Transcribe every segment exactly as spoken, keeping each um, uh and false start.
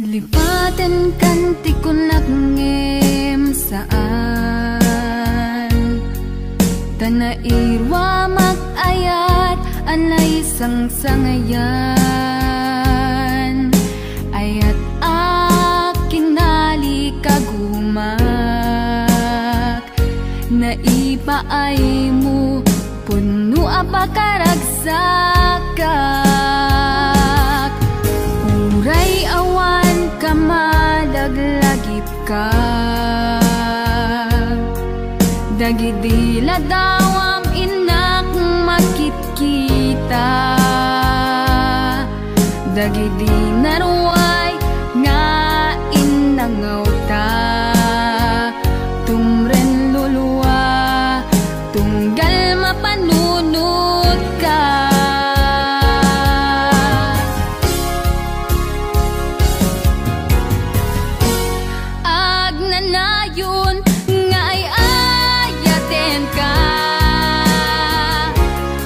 Lipatenkan ti kunak ngem saan. Ta nairuamak a naisangsangayan. Ayat a kinalikagumak. Naipaaymo, pudno a pakaragsakak. Uray awan ka malaglagipka. Dagidi ladawam innak makitkita. Dagidi naruay nga innangawta, tumren lulua, tunggal mapanunotka. Agnanayon nga ay-ayatenka,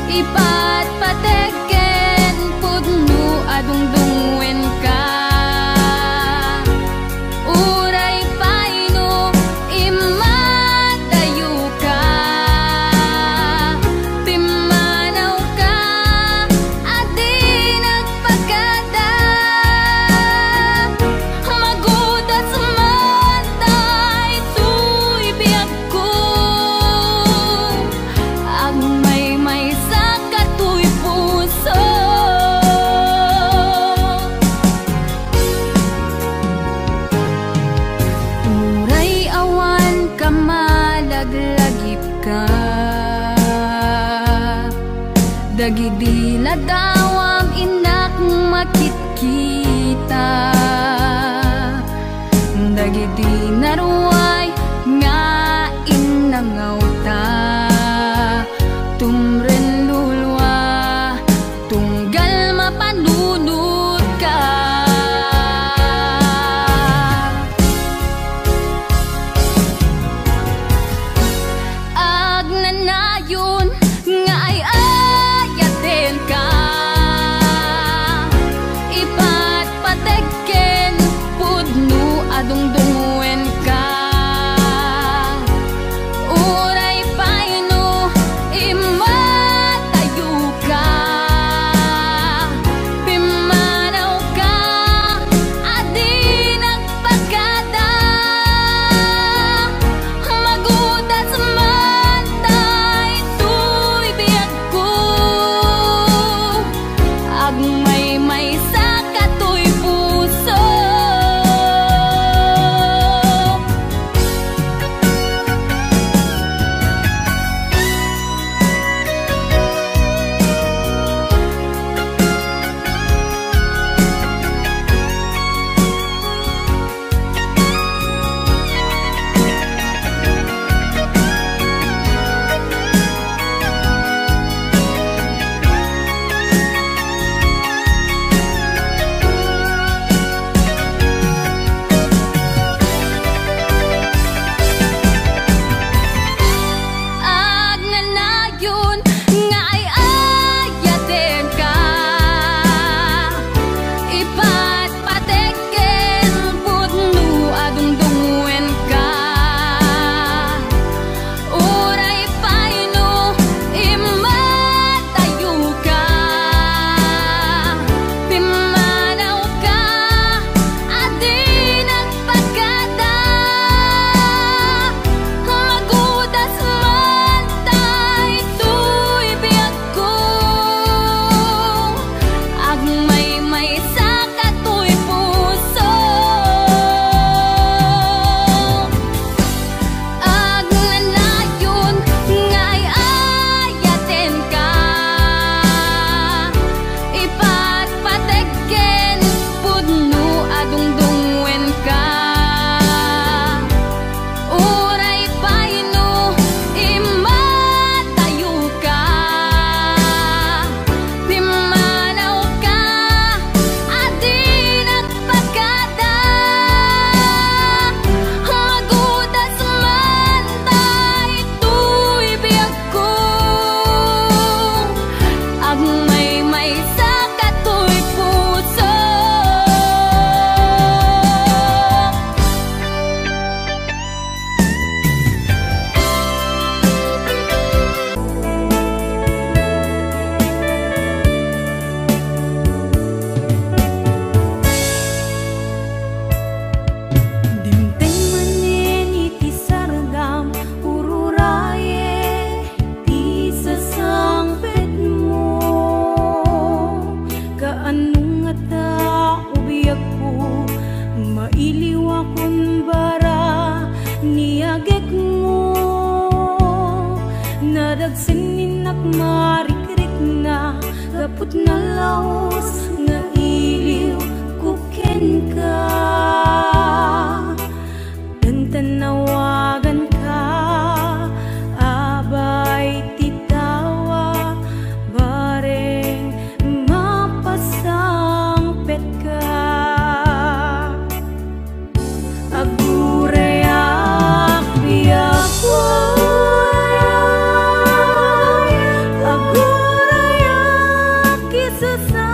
ipatpateg ken pudno a dungdungenka. Uray pay no immadayoka, pimmanawka a di nagpakada. Magudas man daytoy biag ko, agmaymaysa ka toy puso. Uray awan ka malaglagipka, dagidi ladawam innak makitkita. Dagidi naruay nga innangawta, tumren lulua, tunggal mapanunotka. Agnanayon nga ay-ayatenka, ipatpateg ken pudno a dungdungenka. Uray pay no immadayoka, pimmanawka a di nagpakada. Magudas man daytoy biag ko, agmaymaysa ka toy puso. marikrikna, gapu ta nalaus nga iliwko kenka. Tantan nawaganka, abay ti tawa, bareng mapasangpetka. Agurayak, biag, agurayak, isu sa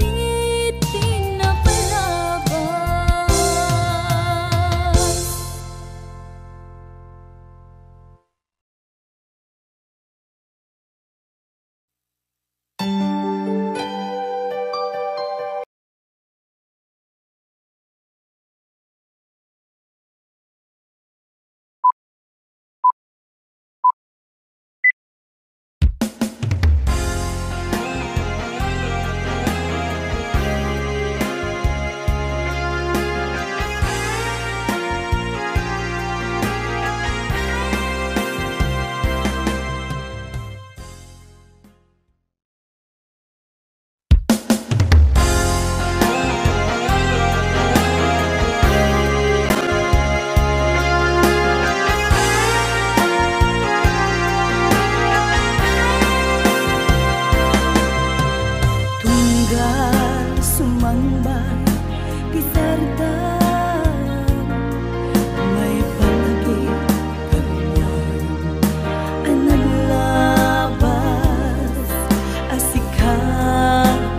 Iti napalabas. Tunggal sumangbat ti sardam, maipanagin kalman a naglabas a sika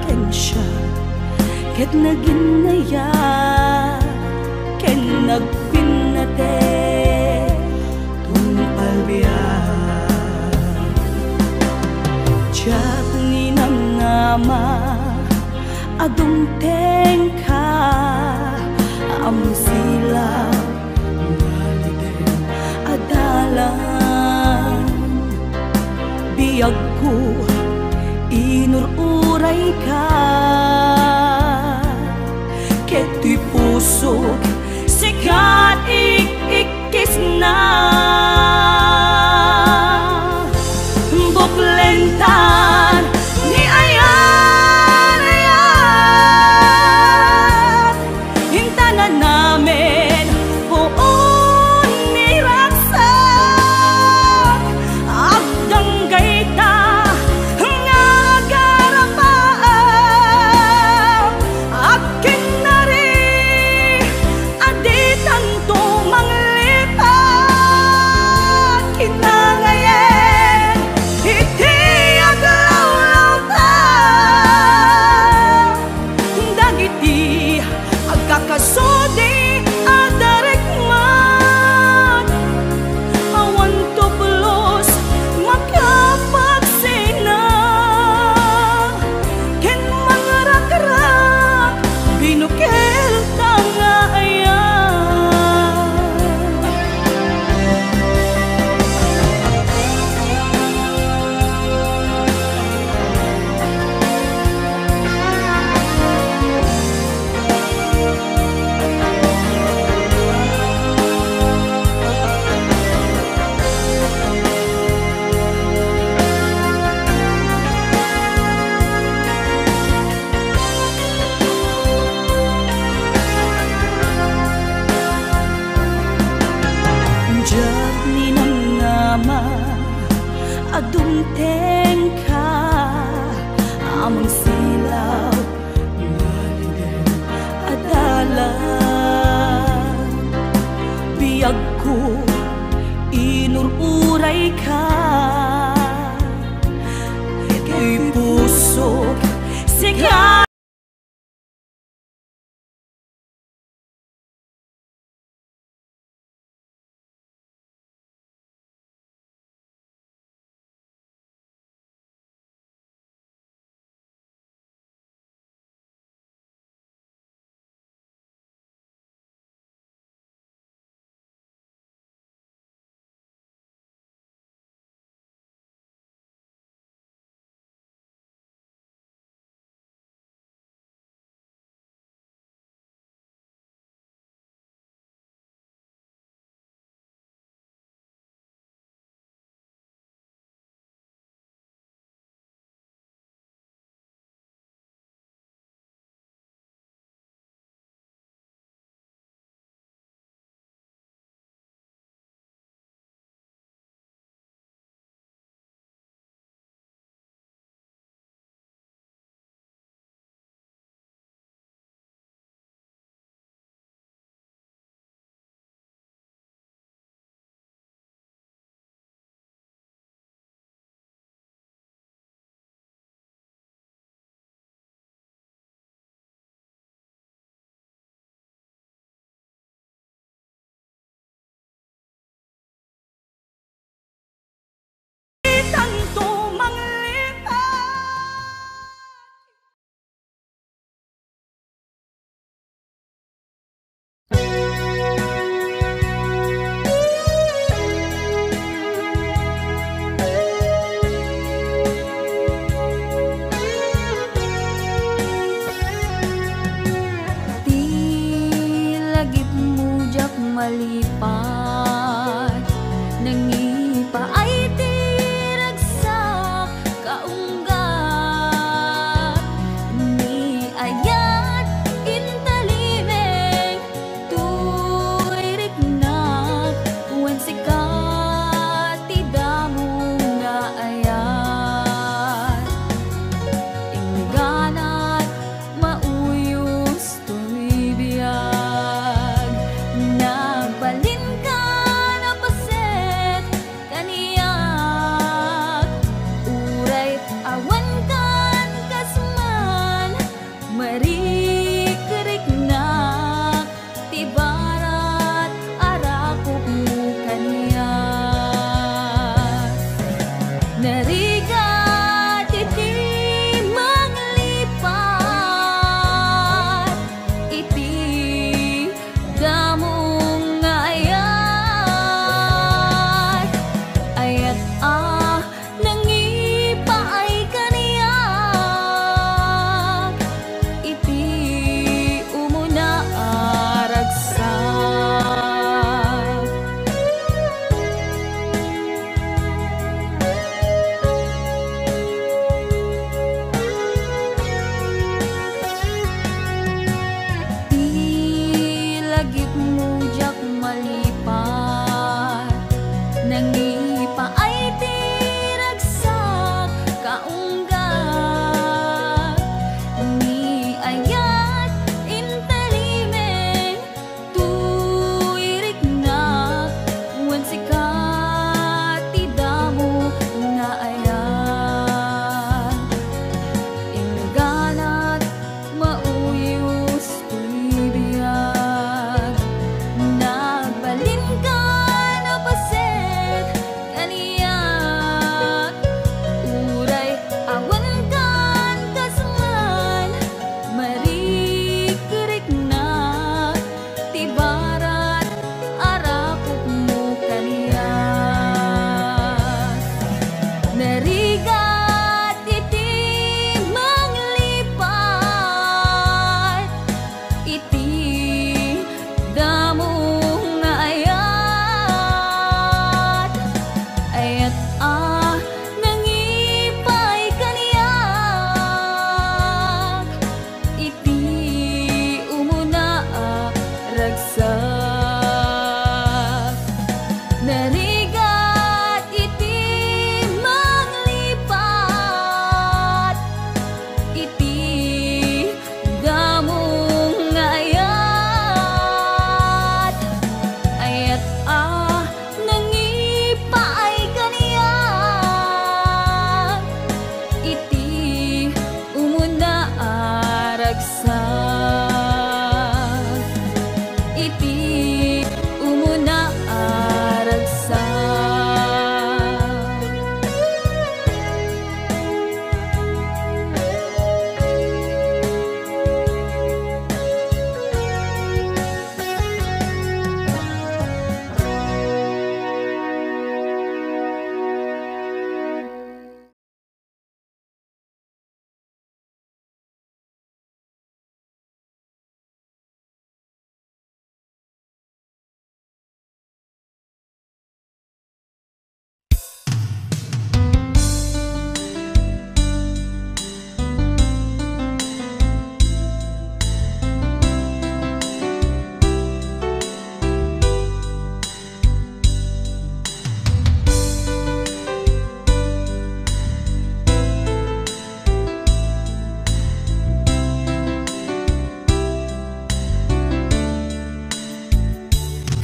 ken siak, ket naginnayat ken nagpinnate tungpal biag. Diak ninamnama a dumtengka, a mangsilaw ngaruden a dalan. Biagko, inur-urayka, ket ti pusok sika ik-ikkisna. Buklentan ni ayan-ayat, intanan amin puon ni ragsak. Agdanggayta nga agarapaam, agkinnari a ditanto manglipat. Kinangayen iti aglawlawta dagiti agkakasudi a darikmat. Awan tublos makapagsina ken mangrakrak binukel ta nga ayan. Diak ninamnama a dumtengka a mangsilaw ngaruden a dalan. Biagko, inur-urayka, ket ti pusok sika.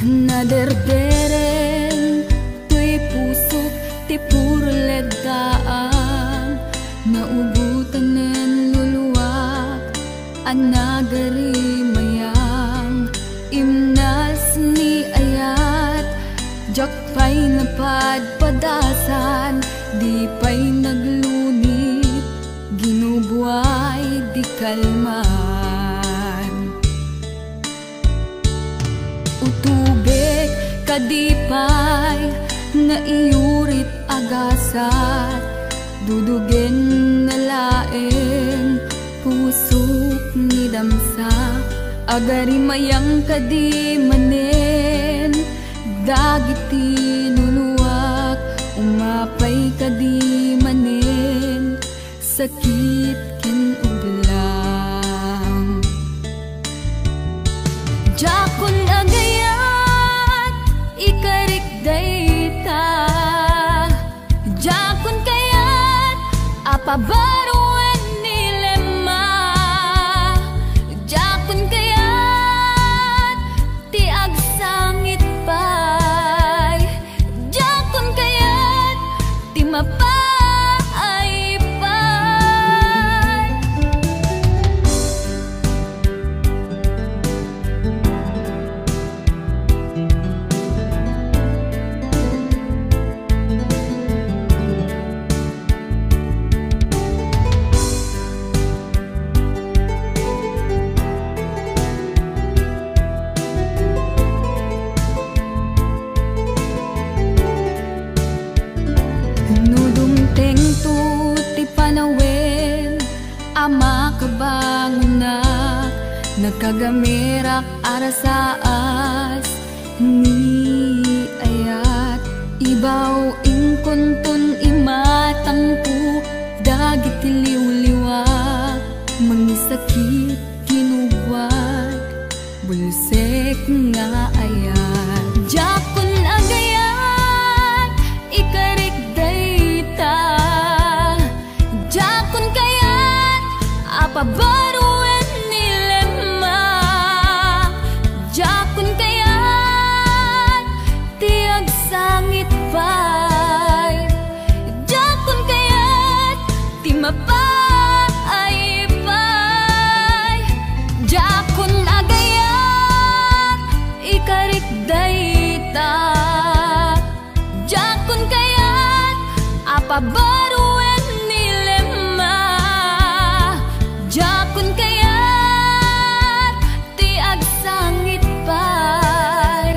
Naderdereng toy pusok ti puro leddaang, naugutanen luluak a nagarimayang. Imnas ni ayat, diak pay napadpadasan, di pay naglunit, ginubuay di kalman. Utubek kadi pay nga iyurit a gasat, dudugen na laeng pusok ni damsa. Agarimayang kadi manen dagiti luluak, umapay kadi manen sakit ken ublang. Diakon agayat ikarik dayta. Diakon kayat a pabaruen ni Lemma. Diakon kayat ti agsangit pay. Diakon kayat ti mapaay pay. No dumtengto ti panawen a makabangonak, nakagamerak a rasaas ni ayat. Ibaw inkonton imatangko dagiti liwliwak, mangisakit, kinubwat, bulsek nga ayat. Diakon agayat ikarik dayta. Diakon kayat a pabaruen ni Lemma. Diakon kayat ti agsangit pay. Diakon kayat ti mapaay pay. Diakon agayat ikarik dayta. Diakon kayat a pabaruen ni Lemma. Diakon kayat ti agsangit pay.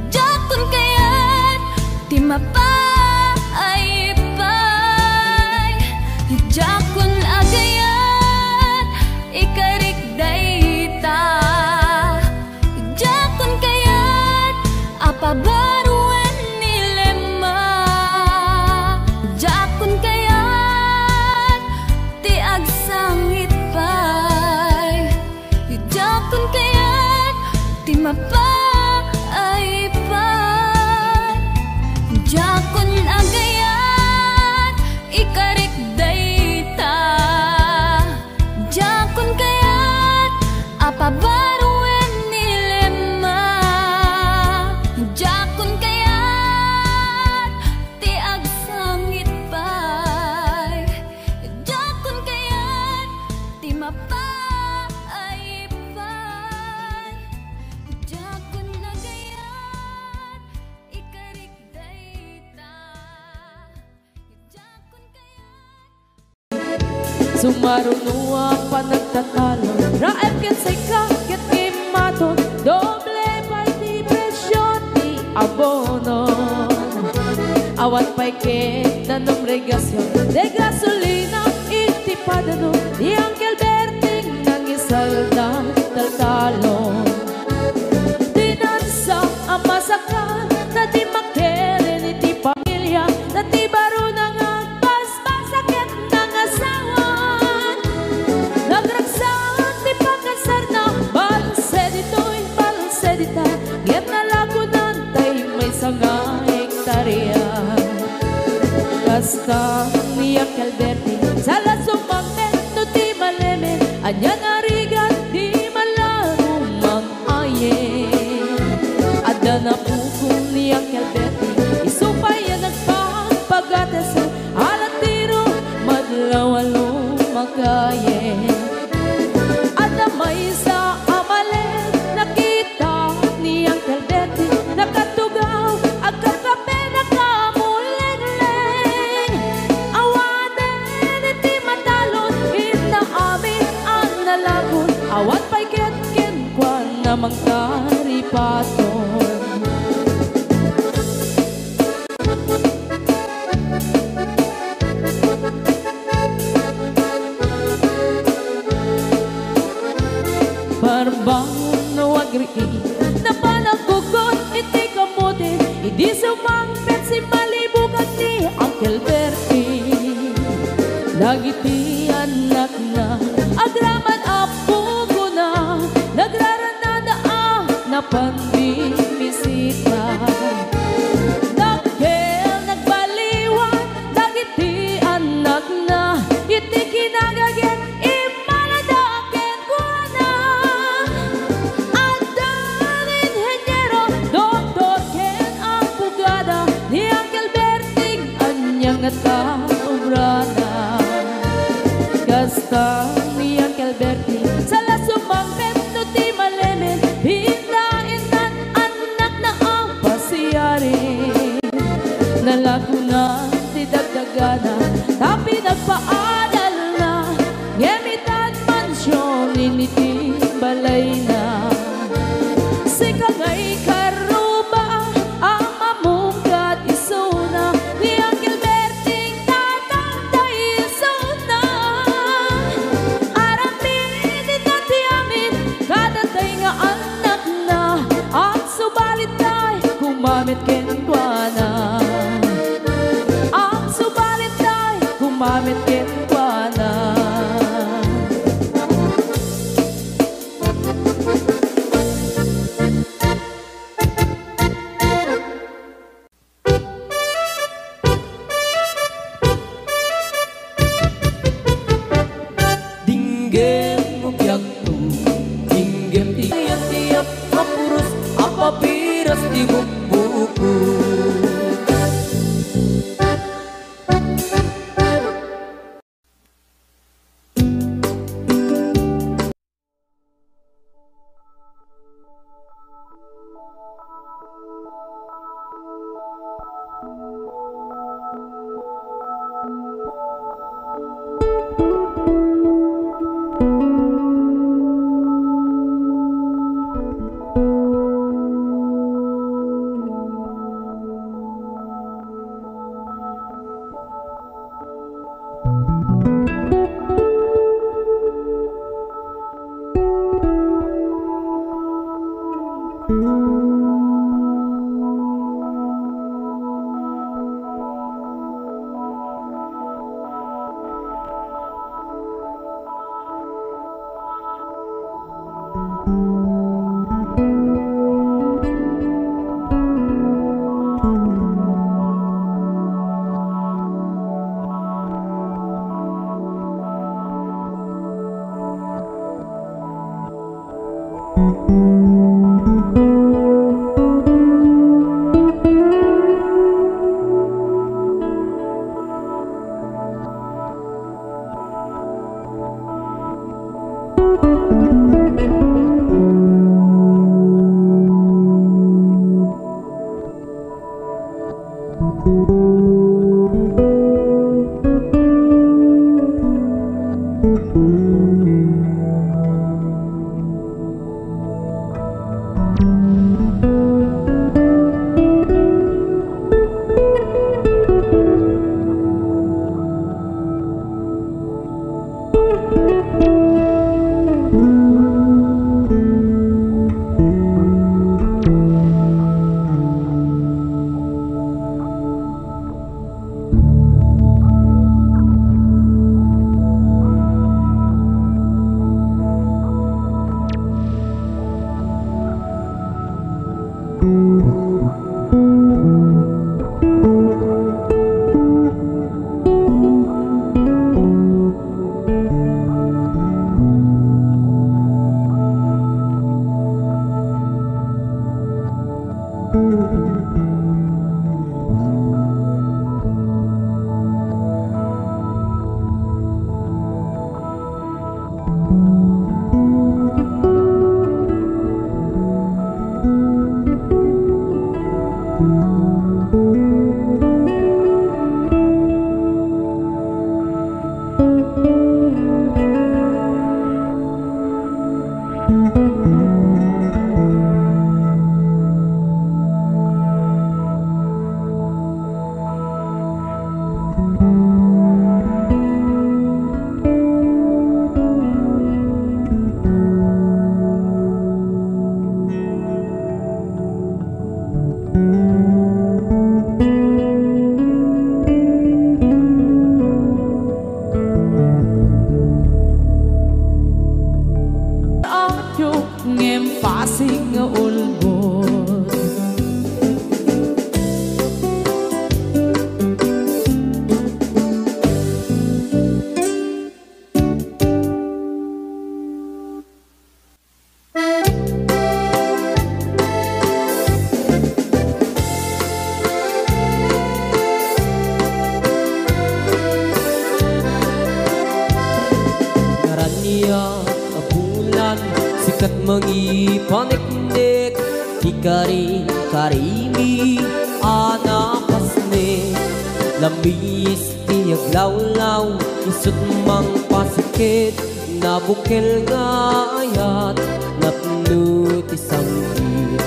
Diakon kayat ti mapaay pay. Diakon agayat ikarik dayta. Diakon kayat a pabaruen ni Lemma. Diakon kayat ti agsangit pay. Diakon kayat ti mapaay pay. Diakon agayat ikarik dayta. Diakon kayat a pabaruen ni Lemma. Diakon kayat ti agsangit pay. Diakon kayat ti mapaay pay. Diakon agayat ikarik dayta. Diakon kayat Sumaruno a panagtatalo, raem ket sika ket immaton, doble pay ti presio ti abono. Awan pay ket nanumregasion de gasolina iti padano, ni Uncle Berting nangisalda taltalon. Dinansa a masakkan, ta di makirin iti pamilia, ta ti barona nga agbasbasa ket nangasawan. Nagragsak ti pakasarna, balse ditoy, balse dita, ngem nalakonan tay maysa nga hektaria. Kasta ni Uncle Berting, sala sumangpet no ti malemen, ania nga rigat ti malagumang ayen. Adda Awan pay ket kenkuana mangtaripaton. Parbangon no agriid, napan aggugot iti kamote, idi sumangpet si Malibu ken ni Uncle Bertie. Dagiti annakna, agraman a pugona, nagrarannada a napan bimisita. Dakkel nagbaliwan dagiti annakna, iti kinagaget immalada kenkuana. Adda nga inheniero, doktor ken abogada, ni Uncle Berting ania ngata obrana. Kasta ni Uncle Berting, sala sumangpet no ti malemed, pinta intan annakna a pasiari. Nalakonan ti dagdagana, ta pinagpaadalna, ngem itan mansion iti balayna. Sika nga ikaruba a mamungkat isuna, ni Uncle Berting tatangtay isuna. Aramid ita ti amin, kadatay nga annakna, agsubalit tay kumamet kenkuana. Agsubalit tay kumamet kenkuana. Dinggem mo biagto, dinggem ti ayan ti ap-, a puros a papiras ti bukbuko. Ngem Pasig nga ulbod. Naraniag a bulan, sikat mangipaneknek, ti kari-karimi a napasnek. Lamis ti aglawlaw, isut' mangpasikit, nabukel nga ayat, napno ti sanggit.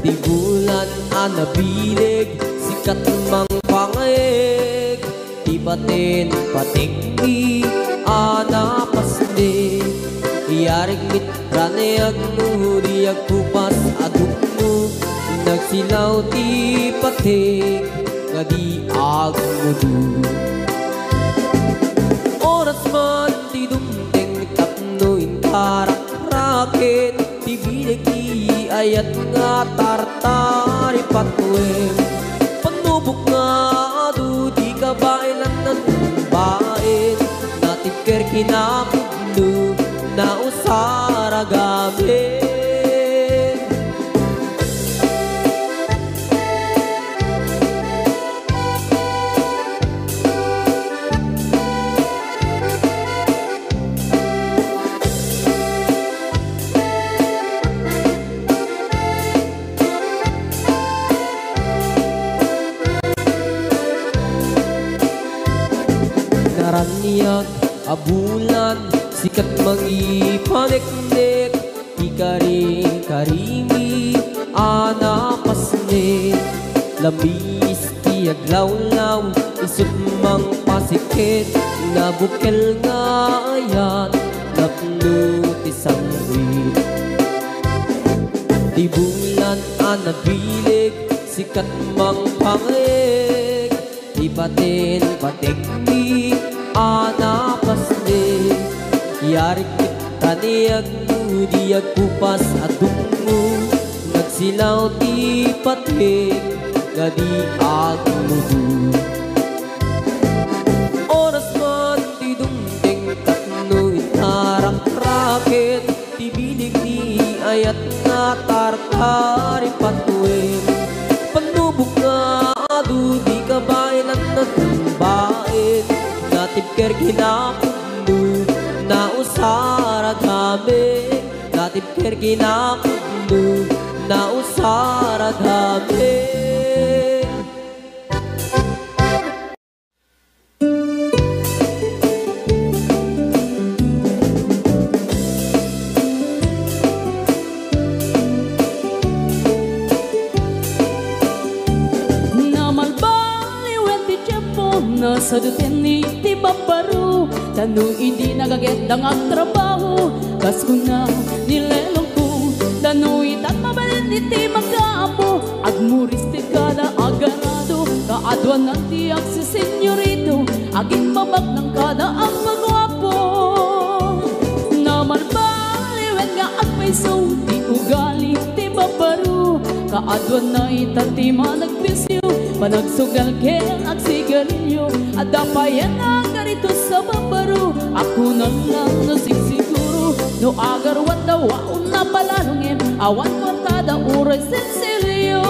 Ti bulan a nabileg, sikat mangpangayeg, ti baten pategmi a napasnek. Iyarig met raniag no di agkupas a dukno, nagsilaw ti pateg nga di agmudo. Oras man ti dumteng tapno intarakrakit, ti bileg ti ayat nga tartari patuen. Pannubok nga adu ti kabaelan a tumbaen, natibker kinapudno, nausar a gamin. Naraniag a bulan, sikat mangipaneknek, ti kari-karimi a napasnek. Lamis ti aglawlaw, isut' mangpasikit, nabukel nga ayat, napno ti sanggit. Ti bulan a nabileg, sikat mangpangayeg, ti baten pategmi a napasnek. Iyarig taniag no di agkupas a dukno, nagsilaw ti pateg nga di agmudo. Oras man ti dumteng tapno intarakrakit, ti bileg ni ayat nga tartari patuen. Pannubok nga adu di kabaelan a tumbaen, natibker kinapudno, nausar a gamin, natibker kinapudno, nausar a gamin. Namalbaliwen ti tiempo, nasaduten iti babbaro, tano idi nagaget da nga agtrabaho, kas kuna ni lelongko, tano itan mabalin iti makaammo, agmuris ti kada agarado, kaaduanan ti agsisenyorito, agimbabagnan kada agpaguapo. Namalbaliwen nga agpayso ti ugali ti babbaro, kaaduanna ita ti managpisio, panagsugal ken agsigarilio. Adda payen a karito sa babbaro, a kunana no sigsiguro, no agaruan da waon a palalungem, awan kuartada uray sensilio.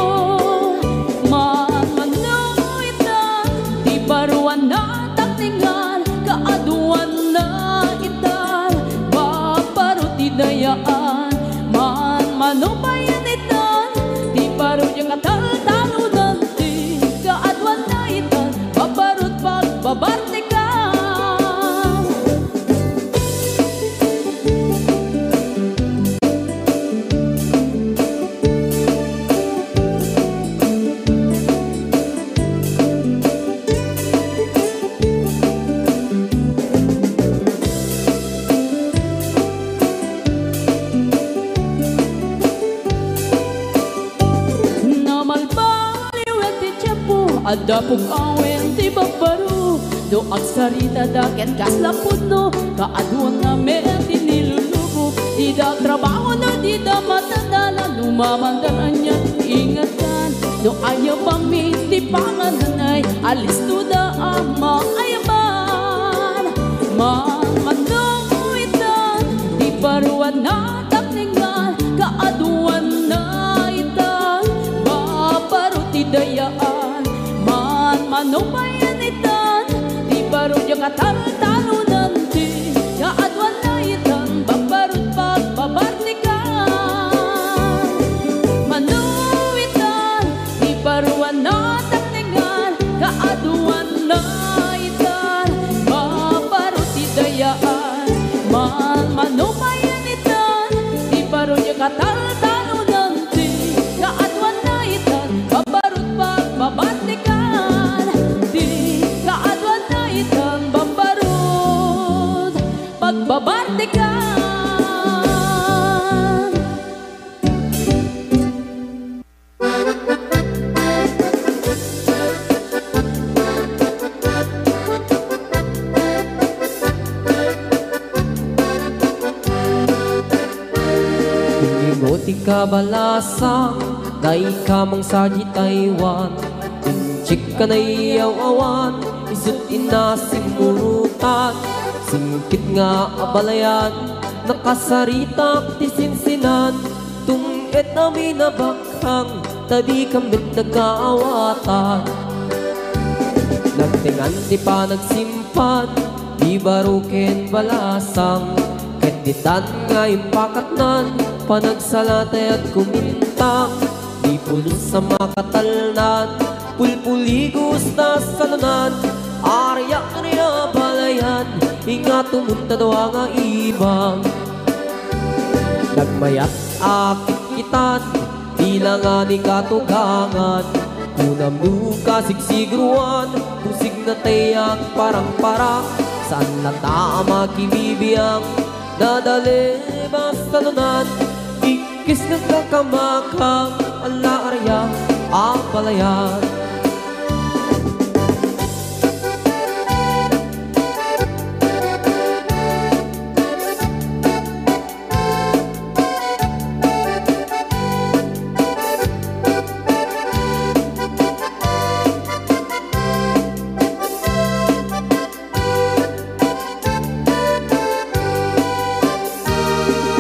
Manmano ita ti baro a nataknengan, kaaduanna ita babbaro ti dayaan. Manmano payen ita ti baro diak a taltalonan, ti kaaduanna ita babbaro ti pagbabartikan. Adda pug-awen ti babbaro, no agsaritada ket kasla pudno, kaaduanna met ti nilulubo. Dida agtrabaho no dida matadala, no mamandar ania ti ingetdan, no ayabami ti pangananay, alistoda a maayaban. Manmano itan ti baruan a tapnengan, kaaduanna itan babbaro ti dayaan. Manmano payen itan ti baro diak a taltalonan, ti kaaduanna itan babbaro ti pagbabartikan. Mano itan ti baruan a tapnengan, kaaduanna itan babbaro ti dayaan. Manmano payen itan ti baro diak a taltalonan, ti kaaduanna itan babbaro ti pagbabartikan. Ti kaaduanna itan babbaro ti pagbabartikan. Inimo ti kabalasang, dayka mangsa di Taiwan. Inchik ka naiyaw-awan, isut' inna simmurutan. Singkit nga abalayan, nakasaritak ti sinsinan. Tung-et amin a bakhang, ta dika met nagkaawatan. Nagtengan ti panagsimpan, di baro ken balasang. Ket ditan nga impakatnan, panagsala ti agkumintang. Di pulos a makatalnan, pulpuligos ta salunan. Arya, arya, balayan, ingato met ta dua nga imam. Nagmayat a kitkitan, bilangan ni katugangan. Kunam no kasigsigruan, kusig na ti agparangparang. Saan latta a makibibiang, nadalem a salunan. Ikkis nga kakamakang, ala, arya, a balayan.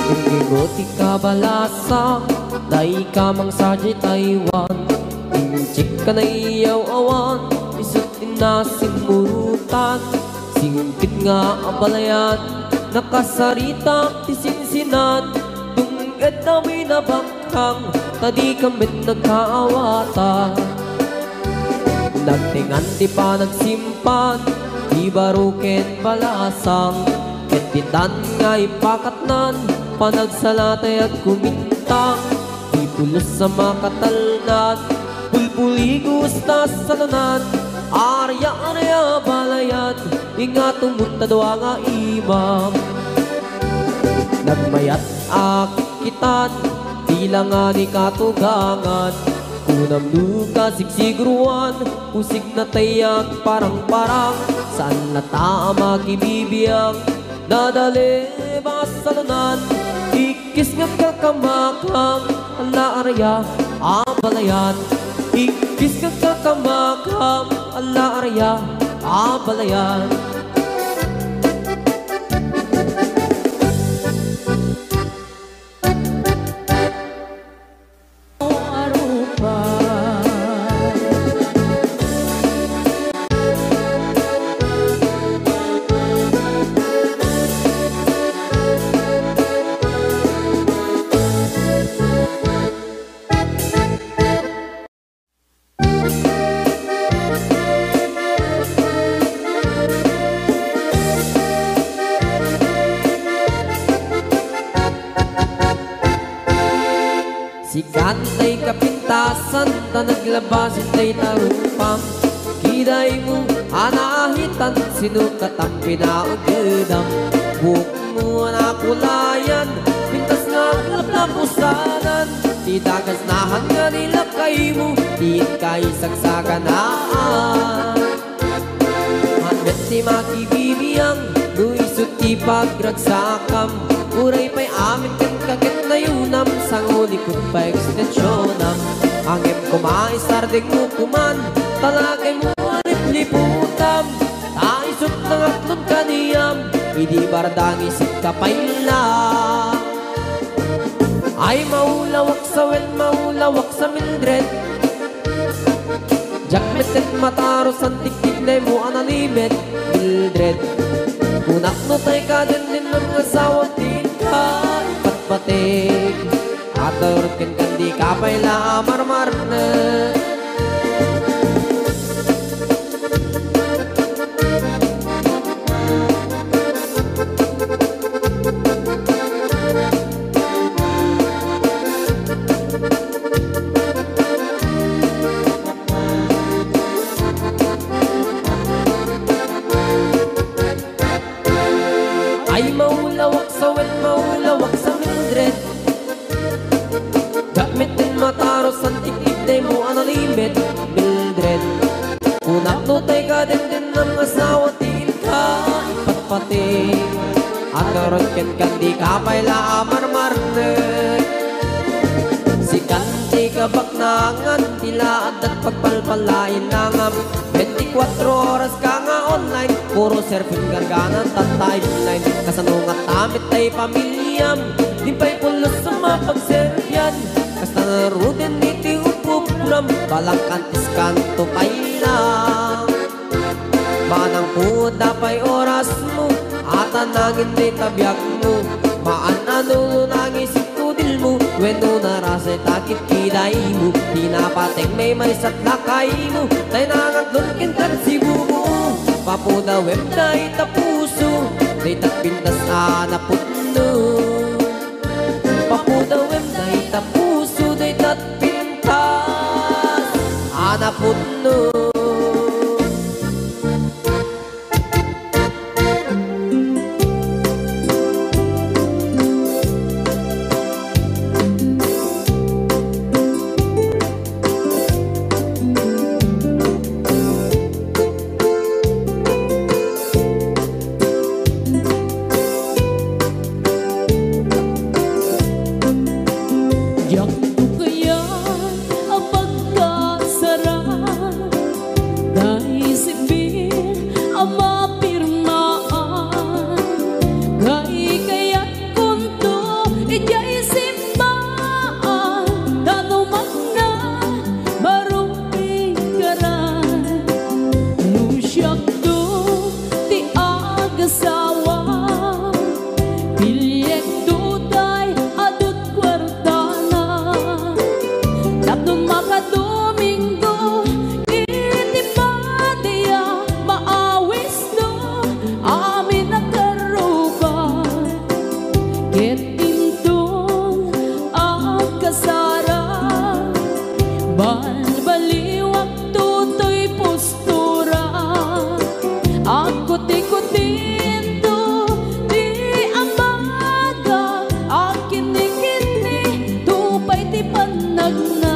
Inimo ti kabalasang, dayka mangsa di Taiwan. Inchik ka naiyaw-awan, isut' inna simmurutan. Singkit nga abalayan, nakasaritak ti sinsinan. Tung-et amin a bakhang, ta dika met nagkaawatan. Nagtengan ti panagsimpan, di baro ken balasang. Ket ditan nga impakatnan, panagsala ti agkumintang. Di pulos a makatalnan, pulpuligos ta salunan. Arya, arya, balayan, ingato met ta dua nga imam. Nagmayat a kitkitan, bilangan ni katugangan. Kunam no kasigsigruan, kusig na ti agparangparang. Saan latta a makibibiang, nadalem a salunan. Ikkis nga kakamakang, ala, arya, a balayan. Ikkis nga kakamakang, ala, arya, a balayan. Sikan tay kapintasan, ta naglabas tay tarupam. Kidaymo a naahitan, sino katam pinaagedam? Buokmo a nakulayan, pintas nga aglaplapusanan. Ti dagas nahan nga nilaka kaymo, diin ka isagsaganaan. Haan met ti makibibiang, no isu ti pagragsakam. Uray pay amin kenka ket nayunam, sangulikut pay ekstensionam. Ngem koma isardengmo koman, talagaymo a lipliputam. Ta isut nangatlon kaniam, idi bardang isit ka pay la. Ay, maulawak sa wen, maulawak sa Mildred. Diak metten matarusan ti kidnaymo a nalimed, Mildred. Kunak no tay ka dindinam nga asawa ti inka ipatpatik. Aturot kenka, dika pay la a marmarnek. Ay, maulawak sa wen, maulawak sa Mildred. Diak metten matarusan ti kidnaymo a nalimed, Mildred. Kunak no tay ka dindinam nga asawa ti inka ipatpatik. Aturot kenka, dika pay la a marmarnek. Sikan ti kabaknangan, ti la adda pagpalpalainangam. Bentikuatro oras ka nga online, puro surfing gargana ta timeline. Kasano ngata met tay pamiliam, di pay pulos a mapagserbian. Kasta ngaruden iti upupuram, balang kantis kanto pay la. Manang pudda pay orasmo, ata nangin dita biagmo. Maan a nulo nangisit kudilmo, wenno narasay ta kitkidaymo. Di napateng maymaysa ti lakaymo, tay nangatlon kenka ti bubuo. Papudawem dayta puso, dayta pintas a napudno. Papudawem dayta puso, dayta pintas a napudno. Diak kayat a pagkasarag, tay simbir a mapirmaan, kay kayatkonto idiay simbaan, ta no mangna baro ikaran. No siakto ti agasawa, piliekto tay adut kuartana. Tapno makadomingo iti patia, maawisto amin a karruba. Ket inton agkasara, balbaliwak toy pus- tura. Agkuti-kutinto ti ambaga, agkinni-kinni to pay ti pannagna.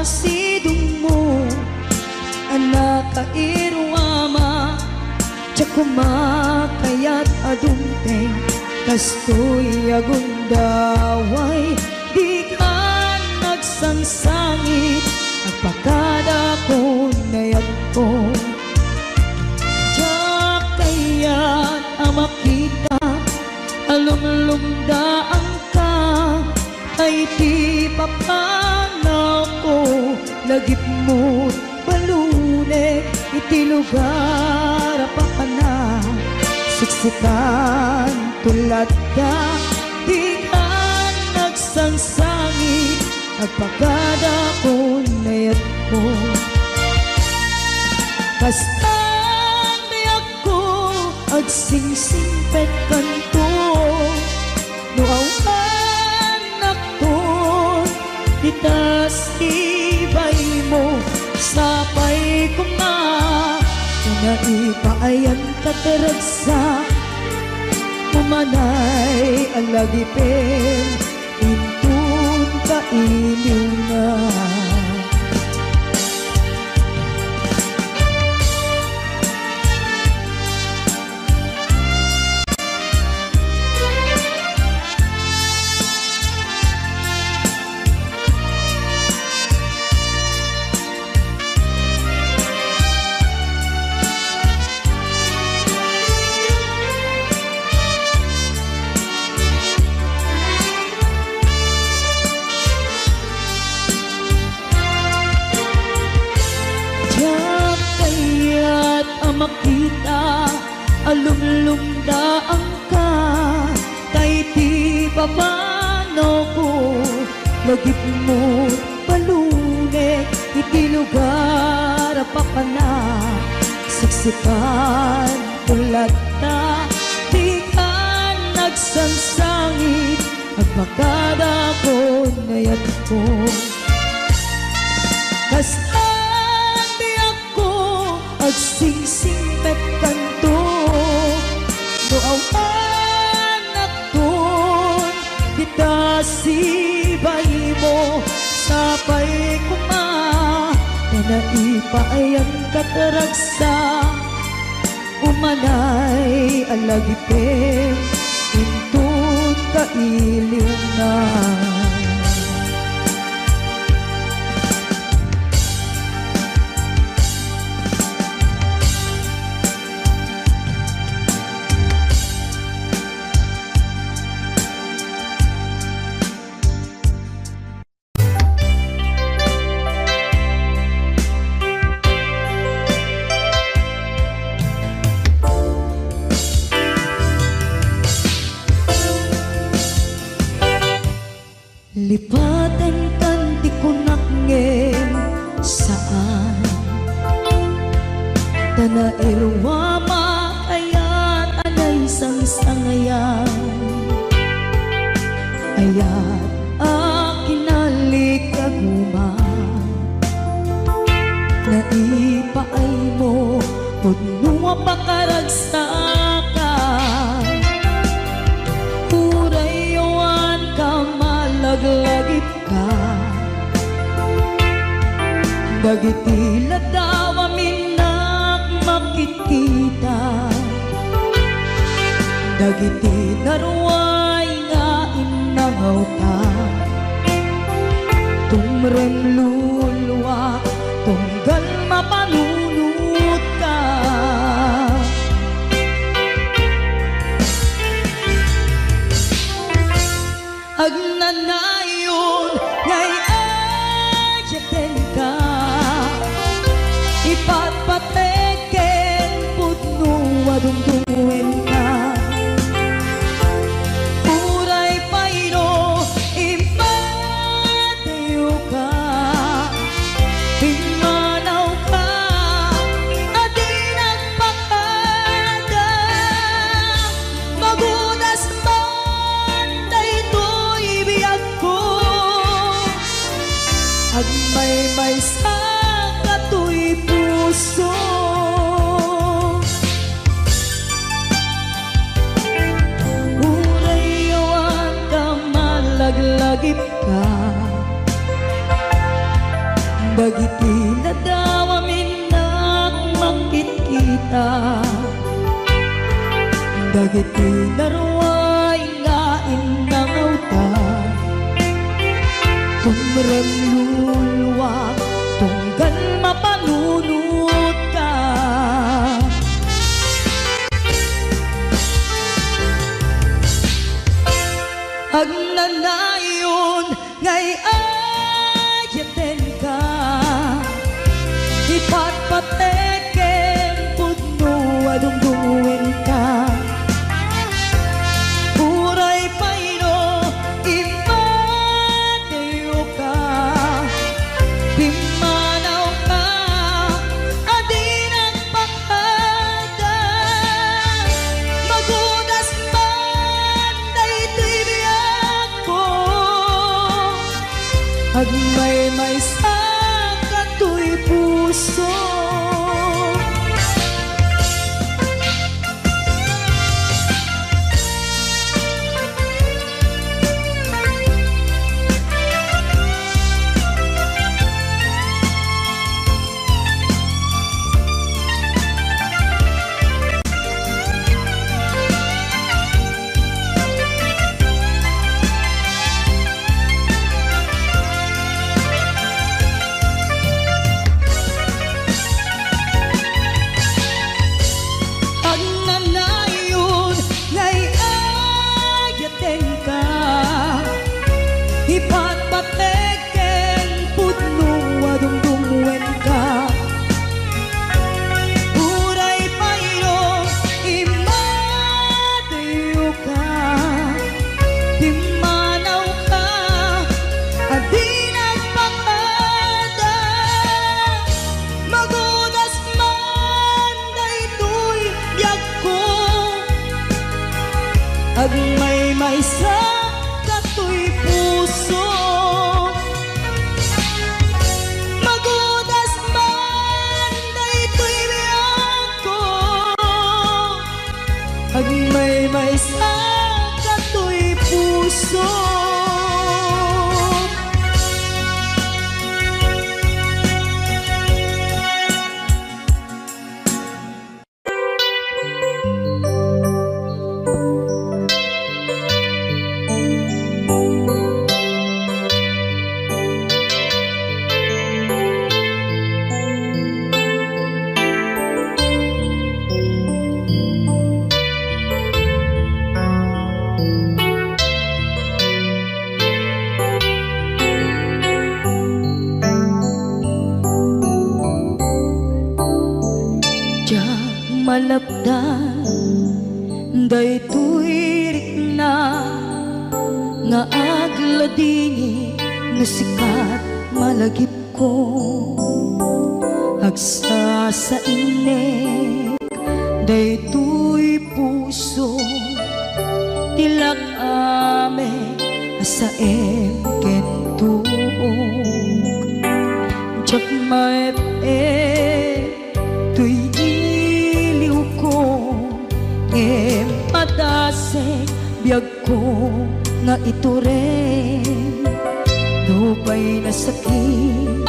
sidongmo a nakairuama, diak koma kayat a dumteng kastoy a gundaway. Dika nagsangsangit, agpakadakon a yatko. Diak kayat a makita a lumlumdaanka, ay ti papanawko, lagipmo balunek iti lugar a papanak. Siksikan to latta, dika nagsangsangit, agpakadakon a yatko. Kasta ti agko, agsingsingpetkanto, no awan nakton, ditas ibaymo, sapay koma, ta naipaayanka ti ragsak, umanay a lagipen, inton kailiwna. Diak kayat a makita a lumlumdaanka, tay ti papanawko, lagipmo balunek iti lugar a papanak. Siksikan to latta, dika nagsangsangit, agpakadakon a yatko. Kasta ti agko, agsingsingpetkanto, no awan nakton, ditas ibaymo, sapay koma, ta naipaayanka ti ragsak, umanay a lagipen, inton kailiwna. Lipatenkan ti kunak ngem saan. Ta nairuama kayat a naisangsangayan. Ayat a kinalikaguman. Naipaaymo pudno a pakaragsakan. Uray awan ka malaglagipka. Dagiti ladaw a minnak makitkita. Dagiti naruay nga innangawta. Tumrem luluak tunggal mapanunotka. Agnanayon nga iyayatenka, ipatpatek ken pudno a dumdumoenka. Uray pay no impatayka, pimmanawka a di nagpakada. Magudas man daytoy biagko, agmaymaysa katoy puso. Uray awan ka malaglagipka, Dagiti naruay nga innangawta, tumremluluak tunggal mapanunotka. Agnanayon nga ay-ayatenka, ipatpatek ken pudno a dungdungngoenka. Uray pay no immatiyoka, pimmanawka a dinak pakada. Magudas man daytoy biag ko, agmaymaysa katoy puso. Agnanayon nga ay-ayatenka, ipatpatek ken pudno a dungdungngoenka. Uray pay no immatiyoka, pimmanawka a dinak pakada. Magudas man daytoy biag ko, agmaymaysa katoy puso. Magudas man daytoy biag ko, agmaymaysa katoy puso. Diak malapdan daytoy rikna nga agladingit no sika malagipko. Agsasainnek daytoy puso, ti lak-amek a saem ken tuok. Diak maep-ep toy iliwko, ngem madasek biagko nga itureng. Nupay nasakit,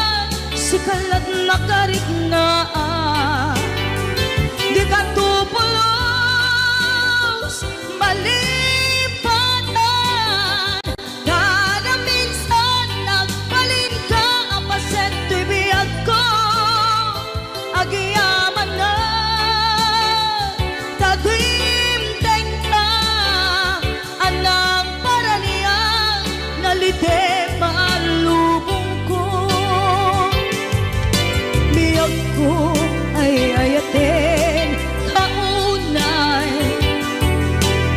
sika lattan a riknaan, dika to pulos malipatan. Kada minsan nagbalinka a paset toy biagko, agyamanak ta dimdengka a nagparaniag, nalitem a lubongko. Biagko ay ayaten ka unay,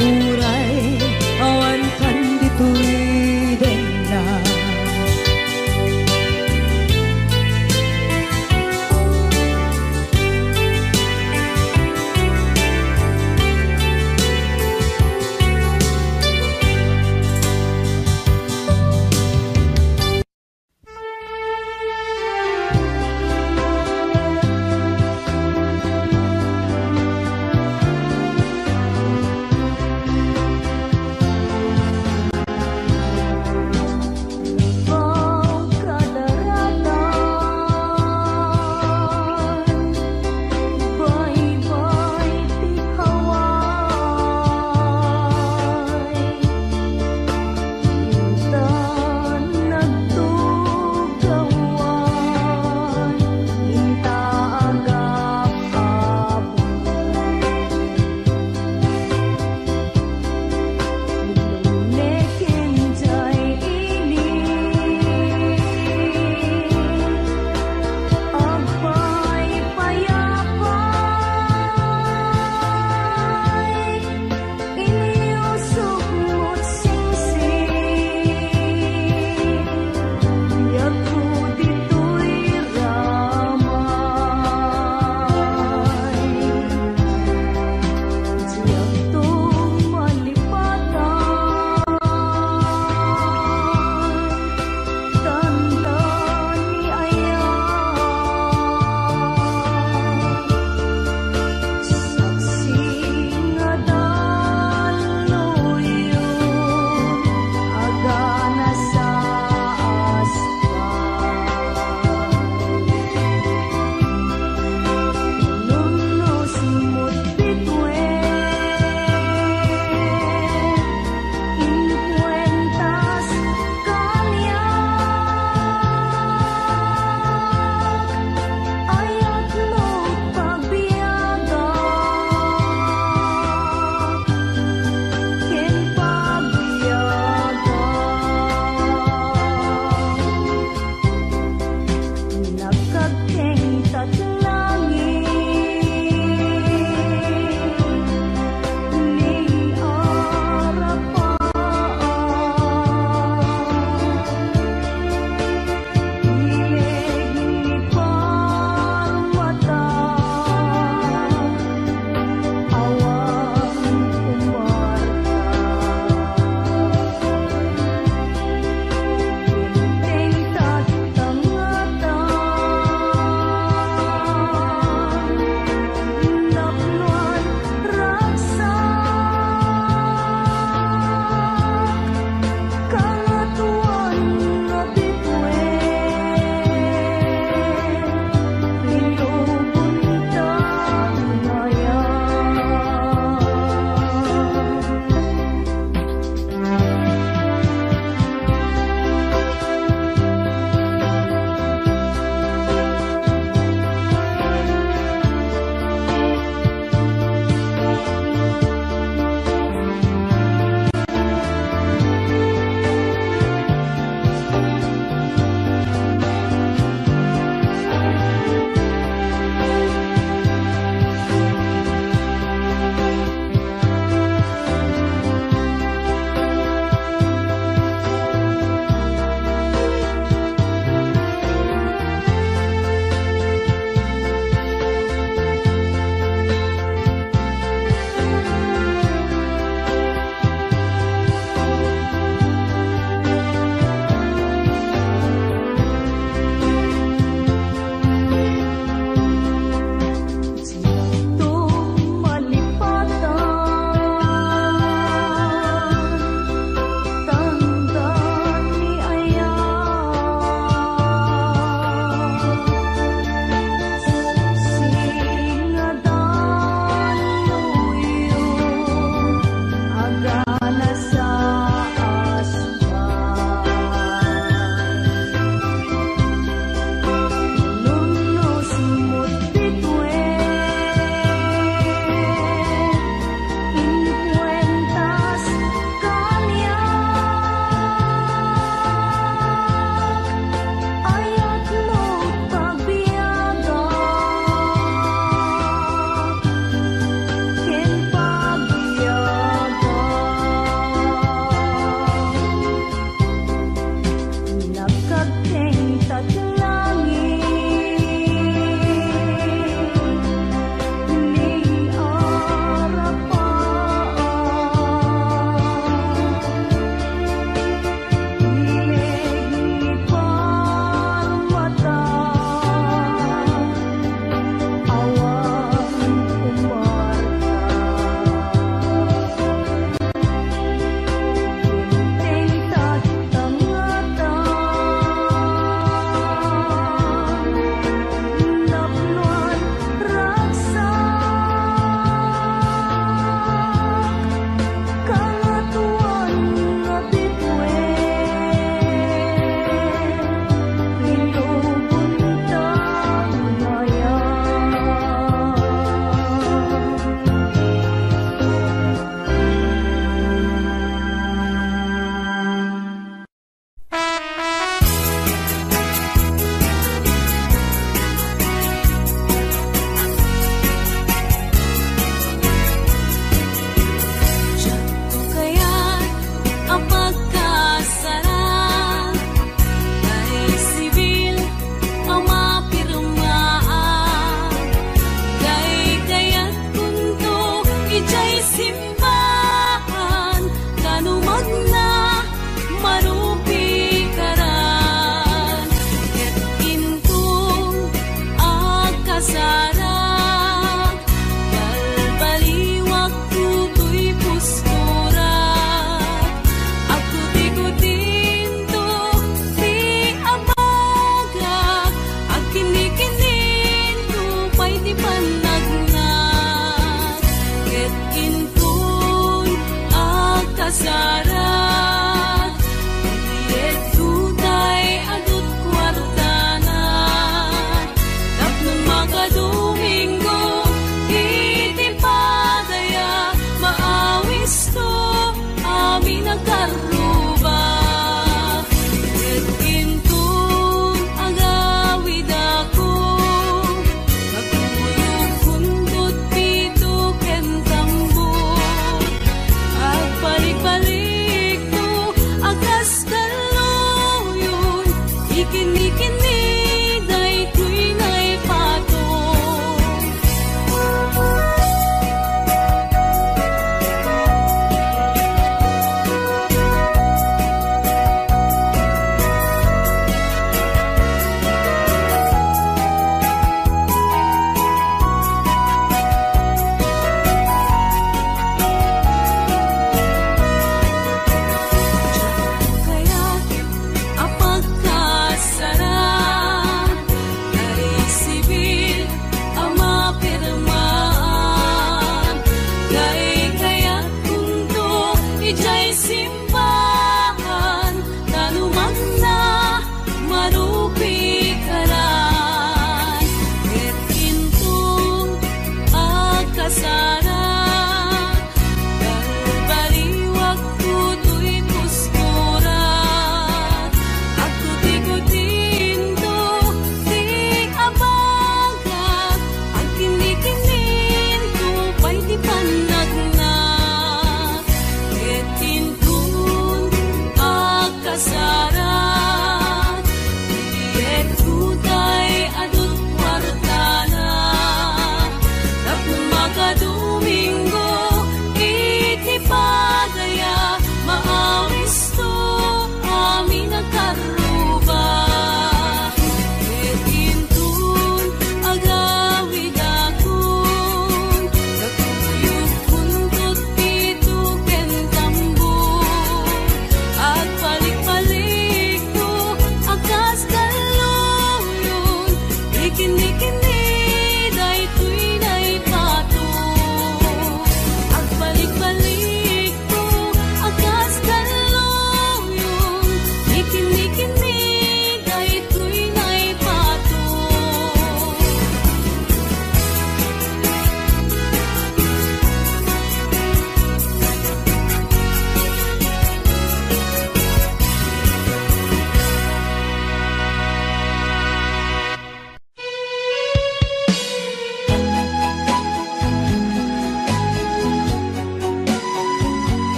uray awan kan ditoy denna. Domingo, iti padaya, maawisko, amin a karruba. Ket inton agawidako, naguyog kundot pito ken tambor. Agbalikbalikto a kas kalluyon, ikinni-kinni daytoy naipato.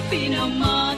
Pinama